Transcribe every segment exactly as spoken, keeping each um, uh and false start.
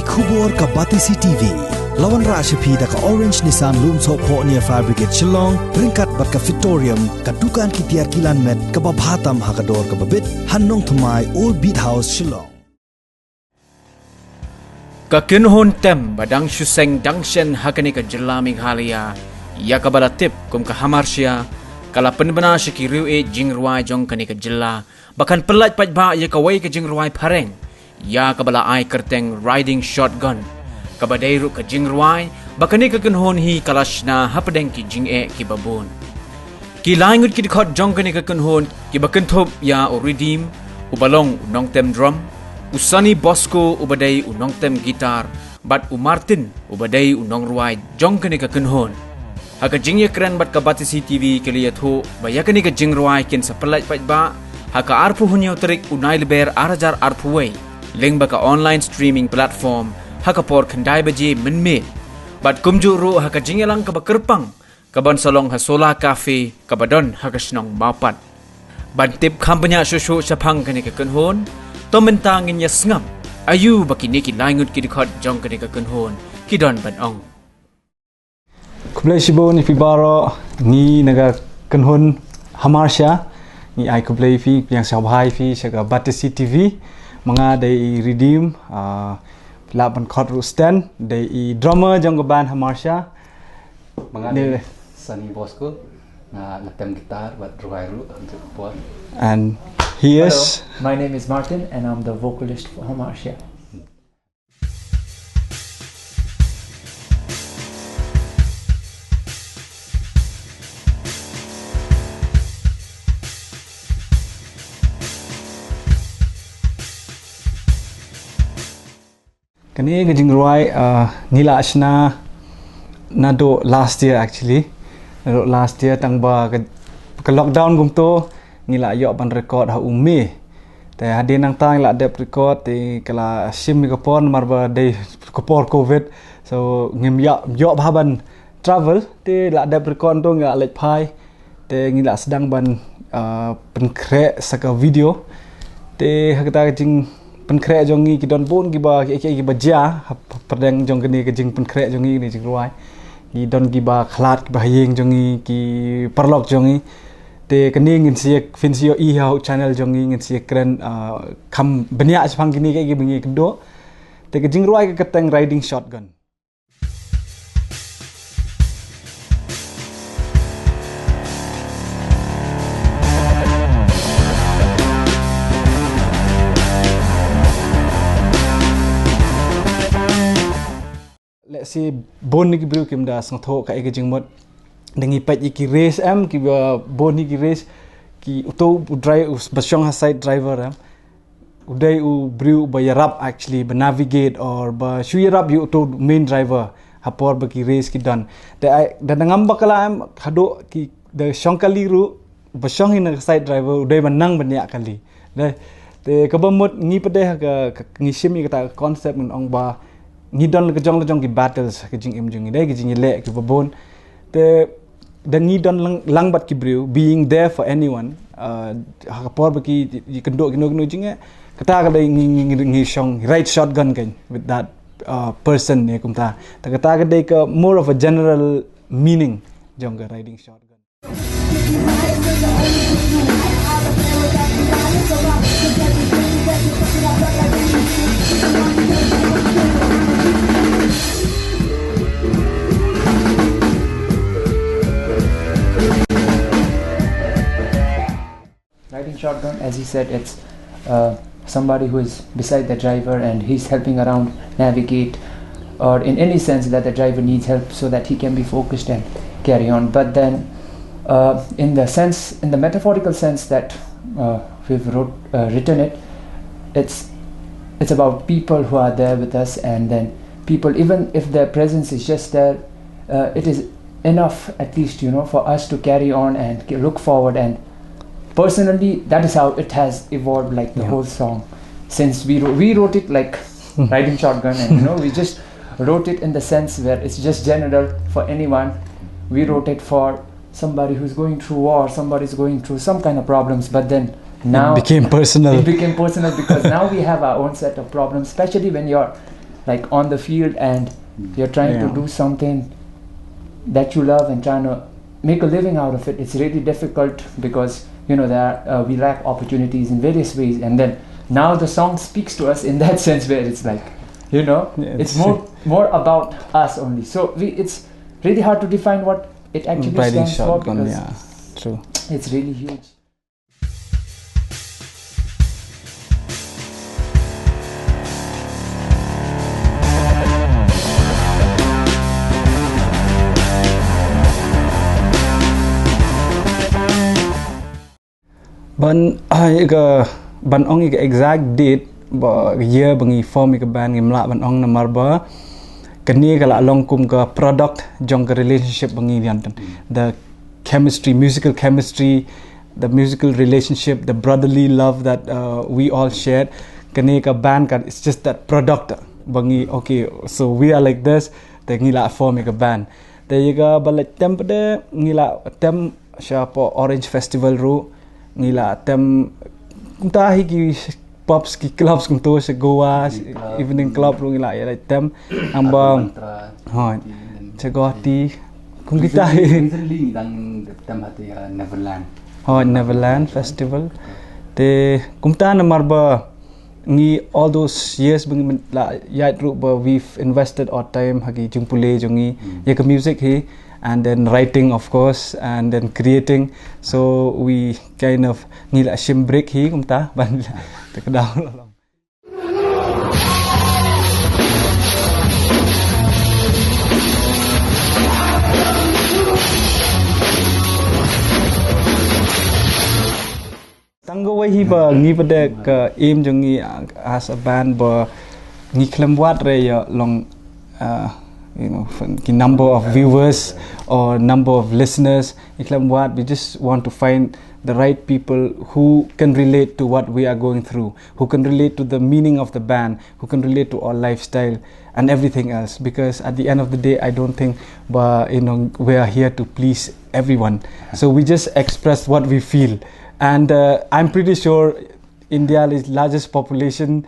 Khubor ka Batesi T V. La wanrah sha phi da ka Orange Nissan Lumsohphoh near Fire Brigade Shillong, ryngkat bad ka Fitorium, ka dukan ki tiar kilan met kaba bha tam ha ka dor kaba bit, ha Nongthymmai, Old Beat House, Shillong. Ka kynhun tem ba dang shu seng dang shen ha kane ka jylla Meghalaya, ïa kaba la tip kum ka Hamartia, ka la pynbna sha ki riew ïeit jingrwai jong kane ka jylla ba kan pyllait paidbah ïa kawei ka jingrwai phareng, ïa kaba la ai kyrteng Riding Shotgun, kaba dei ruh ka jingrwai ba kane ka kynhun hi ka la shna hapdeng ki jingeh kiba bun. Ki lai ngut ki dkhot jong kane ka kynhun kiba kynthup ïa u Redeem, uba long u nongtem drum, u Sunny Bosco, uba dei u nongtem guitar, bad u Martin, uba dei u nongrwai jong kane ka kynhun. Ha ka jingïakren bad ka Batesi T V, ki la ïathuh ba ïa kane ka jingrwai kin sa pyllait paidbah ha ka arphew hynñiew tarik u Nailber ar hajar arphew wei, lyngba ka online streaming platform ha ka por khyndai baje mynmiet. Bad kumjuh ruh ha ka jingïalang kaba kyrpang, kaban sa long ha Solar Cafe kaba don ha ka shnong Mawpat. Ban tip kham bniah shuh shuh shaphang kane ka kynhun, to mynta ngin ïa sngap aïu ba kine ki lai ngut ki dkhot jong kane ka kynhun ki don ban ong. Khublei shibun ïa phi baroh, ngi na ka kynhun Hamartia ngi ai khublei ïa phi, pdiang sngewbha ïa phi sha ka Batesi T V. Ma nga dei i Redeem, ah, lah ban khot ruh Stan, dei i drummer jong ka band Hamartia. Ma nga dei Sunny Bosco, nga, nga tem guitar bad rwai ruh untuk por. And he is. Hello, my name is Martin and I'm the vocalist for Hamartia. Kane ka jingrwai, ah, ngi la shna naduh last year actually. Naduh last year tang ba ka, ka lockdown kumto ngi la ïoh ban record ha u May. Te hadien nangta ngi la dep record te ka la shim ïa ka por namar ba dei ka por covid. So ngim ïoh, ïoh bha ban travel, te la dep record to ngi la leit phai. Te ngi la sdang ban, ah, pynkhreh sa ka video. Te ha kata ka jingpynkhreh jong ngi ki don bun kiba, ki, ki, kiba jia hapdeng jong kane ka jingpynkhreh jong ngi, kane jingrwai. Ki don kiba khlad, kiba ha ïing jong ngi, ki paralok jong ngi. Te kane ngin sa ïa, phin sa ïohi ha u channel jong ngi, ngin sa ïakren, ah, kham bniah shaphang kine kiba ngi kynduh. Te ka jingrwai ka kyrteng Riding Shotgun. Let's say, bun na ki briew kim da sngewthuh kaei ka jingmut. Da ngi peit ïa ki race em, kiba bun na ki race, ki uto u drai-, u ba shong ha side driver em. U dei u briew ba ïarap actually, ba navigate or ba shu ïarap ïa uto main driver ha por ba ki race ki don. Te ai, da ngam bakla em, haduh ki da shong kali ruh, ba shong hi na ka side driver, u dei ba nang bniah kali. Dei, te kaba mut ngi pat dei ha ka, ka, ngi shim ïa kata ka concept ngan ong ba ngi don la ka jong la jong ki battles, ka jingim jong ngi dei, ka jingïaleh kiba bun. Te da ngi don lang, lang bad ki briew, being there for anyone, uh, ha ka por ba ki, ki kynduh kino kino jingeh, kata ka dei ngi, ngi, ngi, ngi shong, ride shotgun kan with that, uh, person ne kumta. Te kata ka dei ka more of a general meaning jong ka riding shotgun. Riding shotgun, as he said, it's, uh, somebody who is beside the driver and he's helping around navigate, or in any sense that the driver needs help so that he can be focused and carry on. But then, uh, in the sense, in the metaphorical sense that, uh, we've wrote, uh, written it, it's, it's about people who are there with us, and then people, even if their presence is just there, uh, it is enough, at least, you know, for us to carry on and k-, look forward. And personally, that is how it has evolved, like, the Yeah. whole song. Since we wro-, we wrote it like riding shotgun, and, you know, we just wrote it in the sense where it's just general for anyone. We wrote it for somebody who's going through war, somebody's going through some kind of problems, but then now It became personal. it became personal because now we have our own set of problems, especially when you're like on the field and you're trying to do something that you love and trying to make a living out of it, it's really difficult because, you know, there are, uh, we lack opportunities in various ways, and then now the song speaks to us in that sense where it's like, you know, it's more more about us only. So we, it's really hard to define what it actually stands for because, yeah, true, it's really huge. Ban, ah, ïa ka, ban ong ïa ka exact date ba, year ba ngi form ïa ka band, ngim lah ban ong namar ba kane ka la long kum ka product jong ka relationship ba ngi ïa, the chemistry, musical chemistry, the musical relationship, the brotherly love that, uh, we all shared. Kane ka band ka, it's just that product ba ngi, okay, so we are like this, te ngi la form ïa ka band. Te ïa ka ba la tem pat de, ngi la tem sha pdeng Orange Festival ruh, ngi la tem kumta hi ki pubs, ki clubs kumto sha Goa, evening club ruh ngi la ïa la tem. Amba, hooid, sha Guwahati. Kum kita hi. Recently ngi dang tem ha te, uh, Neverland. Hooid, Neverland Festival. Te kumta namar ba ngi all those years ba ngi la ïaid ruh ba we've invested our time ha ki jingpule jong ngi ïa ka music hi, and then writing, of course, and then creating. So we kind of, ngi la shim break hi kumta ban te ka daw la long. Tang kawei hi ba ngi pat de ka aim jong ngi, uh, as a band ba ngi khlem wad re ïa long, uh, you know, ki number of viewers or number of listeners. Ngi khlem wad, we just want to find the right people who can relate to what we are going through, who can relate to the meaning of the band, who can relate to our lifestyle and everything else. Because at the end of the day, I don't think, but, you know, we are here to please everyone. So we just express what we feel. And, uh, I'm pretty sure India is largest population.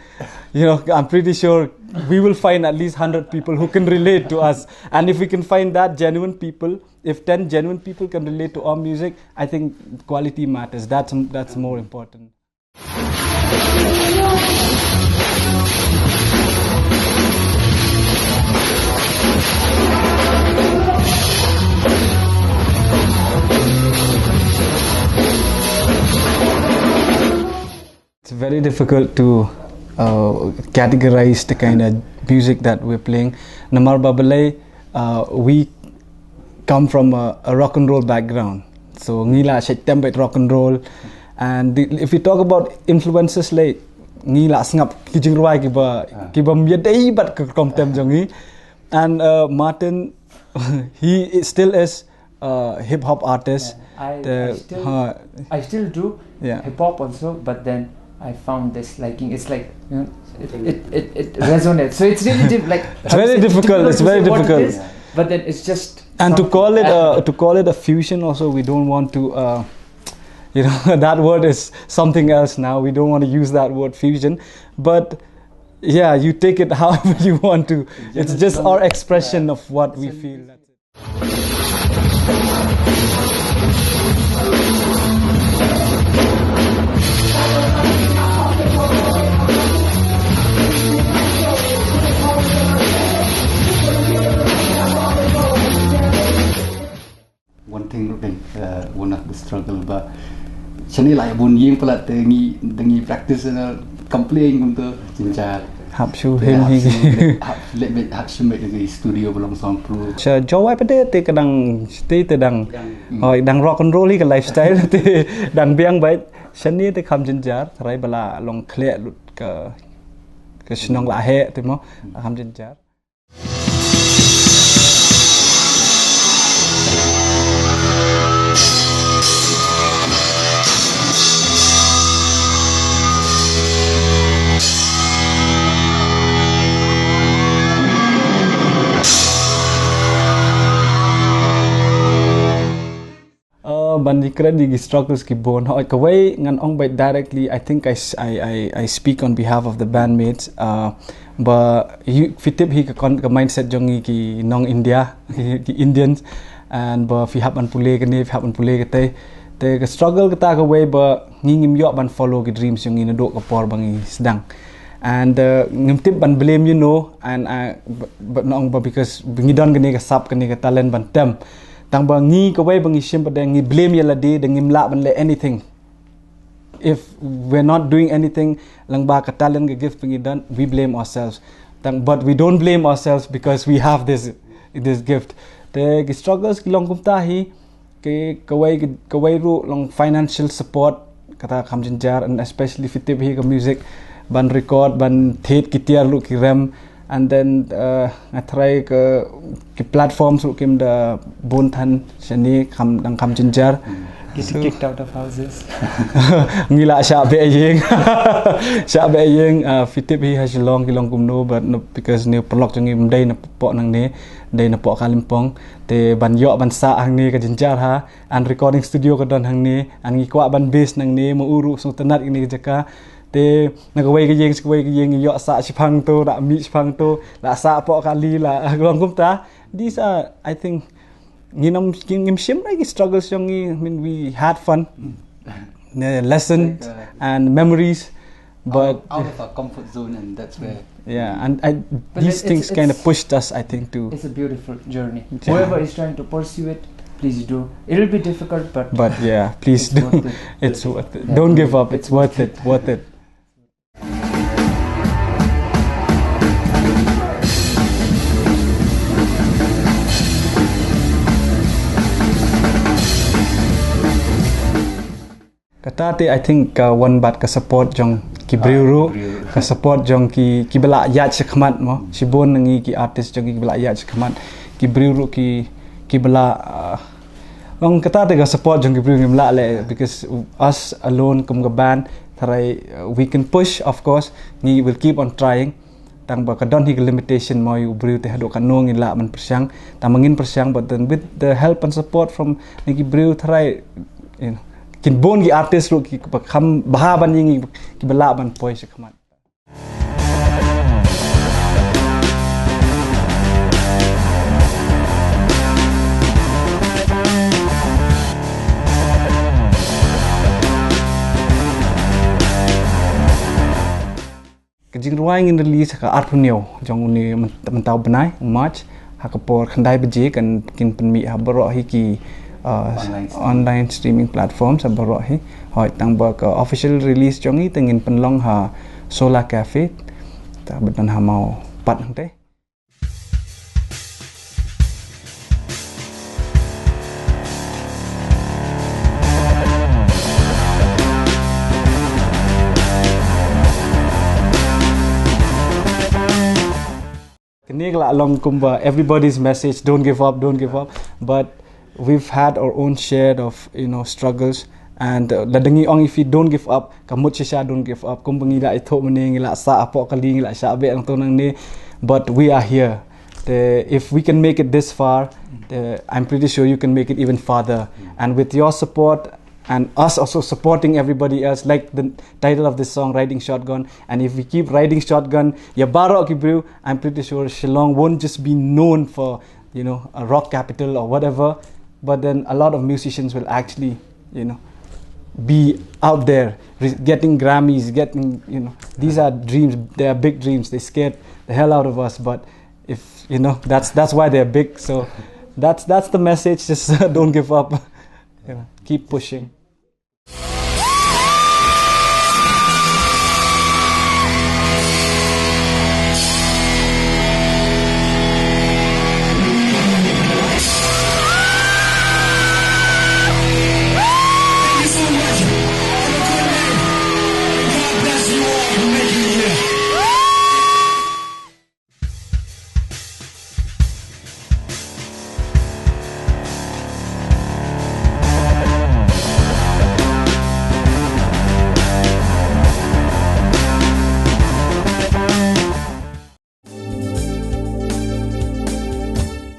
You know, I'm pretty sure we will find at least hundred people who can relate to us. And if we can find that genuine people, if ten genuine people can relate to our music, I think quality matters. That's, that's more important. It's very difficult to, uh, categorize the kind of music that we're playing. Namar ba balei, uh, we come from a, a rock and roll background. So ngi la shait tem bad rock and roll. And the, if we talk about influences, like, ngi la sngap ki jingrwai kiba, ah, kiba ïadei bad ka rukom tem jong ngi. And, uh, Martin, he is, still is a hip hop artist. Yeah, I, the, I still, uh, I still do, yeah, hip hop also, but then I found this liking. It's like, you know, it, it, it, it resonates. So it's really diff- like, it's very difficult. It's very difficult. But then it's just, and to call it a, to call it a fusion also, we don't want to, uh, you know, that word is something else now. We don't want to use that word fusion, but yeah, you take it however you want to. It's just our expression of what we feel. That's it. One thing ruh dei, uh, one of the struggle ba shane la bun ïing palat te ngi, te ngi practice na complain kumto, jynjar. Hap shu him hi. Hap shu, hap leh, hap shu mih na ki studio ba long soundproof. Sha Jowai pat de te ka dang, te, te dang, hmm, oh, dang rock and roll hi ka lifestyle te dang biang bad shane te kham jynjar, trai ba la long khleh lut ka, ka shnong la heh te mo, kham jynjar. Uh, Ban ïakren ïa ki struggles ki bun. Hooid, kawei ngan ong beit directly, I think I, s- I, I, I speak on behalf of the bandmates. Uh, ba ïa, phi tip hi ka, con- ka mindset jong ngi ki nong India, ki Indians. And ba phi hap ban pule kane, phi hap ban pule katei. Te ka struggle kata kawei ba ngi ngim ïoh ban follow ki dreams jong ngi naduh ka por ba ngi sdang. And uh, ngim tip ban blame, you know, and uh, but, but nong ba because ngi don kane ka sap, kane ka talent ban tem. Tang ba ngi kawei ba ngi shim pat ngi blame ïa lade da ngim lah ban leh anything. If we're not doing anything lyngba ka talent, ka gift ba ngi don, we blame ourselves. Tang, but we don't blame ourselves because we have this this gift. Te ki struggles ki long kumta hi, ki kawei, kawei ruh long financial support, kata kham jynjar, and especially phi tip hi ka music, ban record, ban thied ki tiar ruh ki rem, and then uh, nga try ka ki platforms ruh kim da bun than shane, kham dang kham jynjar. Getting kicked out of houses. Ngi la shah beh ïing. Shah beh ïing, uh, phi tip hi ha Shillong ki long kumno, but no, because ne paralok jong ngi ym dei na poh nangne, dei na poh Kalimpong. Te ban ïoh ban sah hangne ka jynjar ha, and recording studio ka don hangne, and ngi kwah ban base nangne, ma u ruh sngewtynnat ïa kane ka jaka. Te na kawei ka ïing sha kawei ka ïing, ïoh sah shiphang to, la mih shiphang to, la sah poh kali, la long kumta. These are, I think, ngin ym, ngim shim re ki struggles jong ngi. I mean, we had fun. The lesson Like, uh, and memories. But out, out of our comfort zone, and that's where yeah, and I, But these it- things it's- kind of it's- pushed us, I think, to. It's a beautiful journey. Yeah. Whoever is trying to pursue it, please do. It'll be difficult, but But yeah, please It's do. Worth it. It's worth it. Yeah, Don't do give it. Up. It's It's worth worth it. Worth it. Kata te, I think, ka wan bad ka support jong ki briew ruh, ka support jong ki, ki ba la ïaid shakhmat mo. Shibun na ngi ki artist jong ki, ki ba la ïaid shakhmat, ki briew ruh ki, ki ba la, uh, long kata te ka support jong ki briew ngim lah leh, because us alone kum ka band, tharai, uh, we can push, of course, ngi will keep on trying. Tang ba ka don hi ka limitation mo, ïa u briew te haduh katno ngi lah ban pyrshang. Tang ba ngin pyrshang, but then with the help and support from na ki briew, tharai, you know, kin bun ki artist ruh ki ba kham bha ban ïa ngi, ki ba lah ban poi shakhmat. Ka jingrwai ngin release ha ka arphew hynñiew jong une mynta u bnai, u March, ha ka por khyndai baje. Kan, kin pynmih ha baroh hi ki, uh, Online stream. Online streaming platforms ha baroh hi. Hooid, tang ba ka official release jong ngi te ngin pynlong ha Solar Cafe. Te ba don ha Mawpat hangtei. Kane ka la long kumba everybody's message, "Don't give up, don't give up." But we've had our own share of, you know, struggles. And, uh, lada ngi ong ïa phi don't give up, ka mut shisha don't give up. Kumba ngi la ïathuh mynne, ngi la sah hapoh kali, ngi la shah beh nangto nangne. But we are here. The, if we can make it this far, the, I'm pretty sure you can make it even farther. And with your support and us also supporting everybody else, like the title of this song, Riding Shotgun, and if we keep riding shotgun, ïa baroh ki briew, I'm pretty sure Shillong won't just be known for, you know, a rock capital or whatever, but then a lot of musicians will actually, you know, be out there re- getting Grammys, getting, you know, these are dreams, they are big dreams, they scared the hell out of us, but if, you know, that's, that's why they're big. So that's, that's the message. Just don't give up. You know, keep pushing.